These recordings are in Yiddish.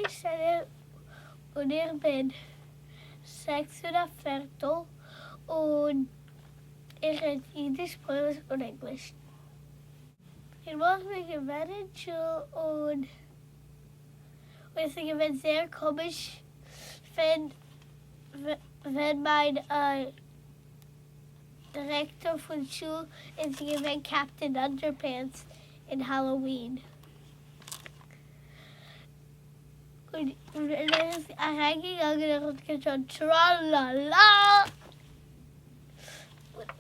שענער און איך בין זעקס און א פערטל און איך רעד אידיש, פויליש און ענגליש. איינמאל איך בין געווען אין שול און עס איז געווען זייער קאמיש ווען ווען מיין דירעקטאר פון שול איז געווען Captain Underpants אין Halloween. און ער איז אריינגעגאנגען ער האט געטון טראלאלא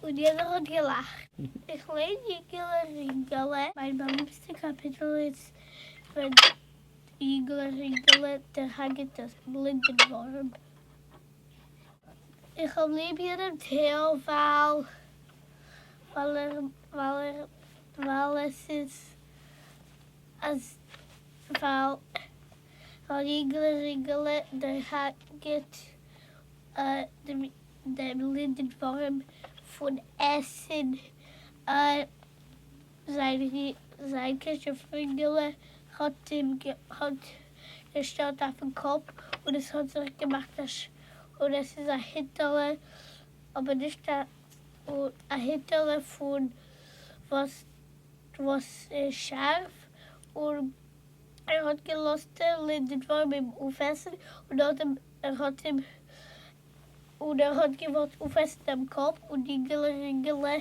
און יעדער האט געלאכט. איך ליין יונגעלע רינגעלע. מיין באליבסטע קאפיטל איז ווען יונגעלע רינגעלע דערהארגעט דאס בלינדן ווארעם. איך האב ליב יענעם טייל ווייל ווייל ער ווייל ער ווייל עס איז אז ווייל ווייל יונגעלע רינגעלע דערהארגעט דעם דעם לינדן ווארעם פון עסן זיין זיין כשוף רינגעלע האט אים האט געשטעלט אויפן קאפ און עס האט זיך געמאכט א און עס איז א היטעלע אבער נישט א א היטעלע פון וואס וואס איז שארף און ער האט געלאזט דער לינדנווארם אים אויפעסן און נאכדעם ער האט אים און ער האט געוואלט אויפעסן דעם קאפ און יונגעלע רינגעלע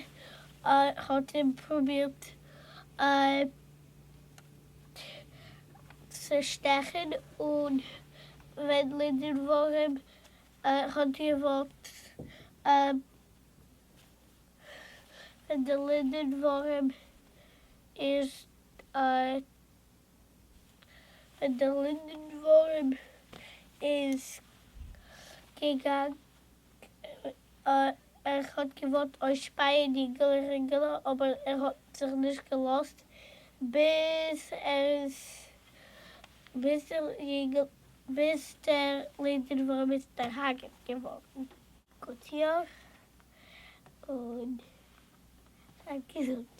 האט אים פרובירט צו שטעכן און ווען לינדנווארעם האט געוואלט ווען די לינדנווארעם איז ווען די לינדנווארעם איז געגאנגען ער האט געוואלט אויסשפייען יונגעלע רינגעלע אבער ער האט זיך נישט געלאזט ביז ער איז ביז דער יונגעל ביז דער לינדנווארעם איז דערהארגעט געווארן. גוט יאר און זייט געזונט.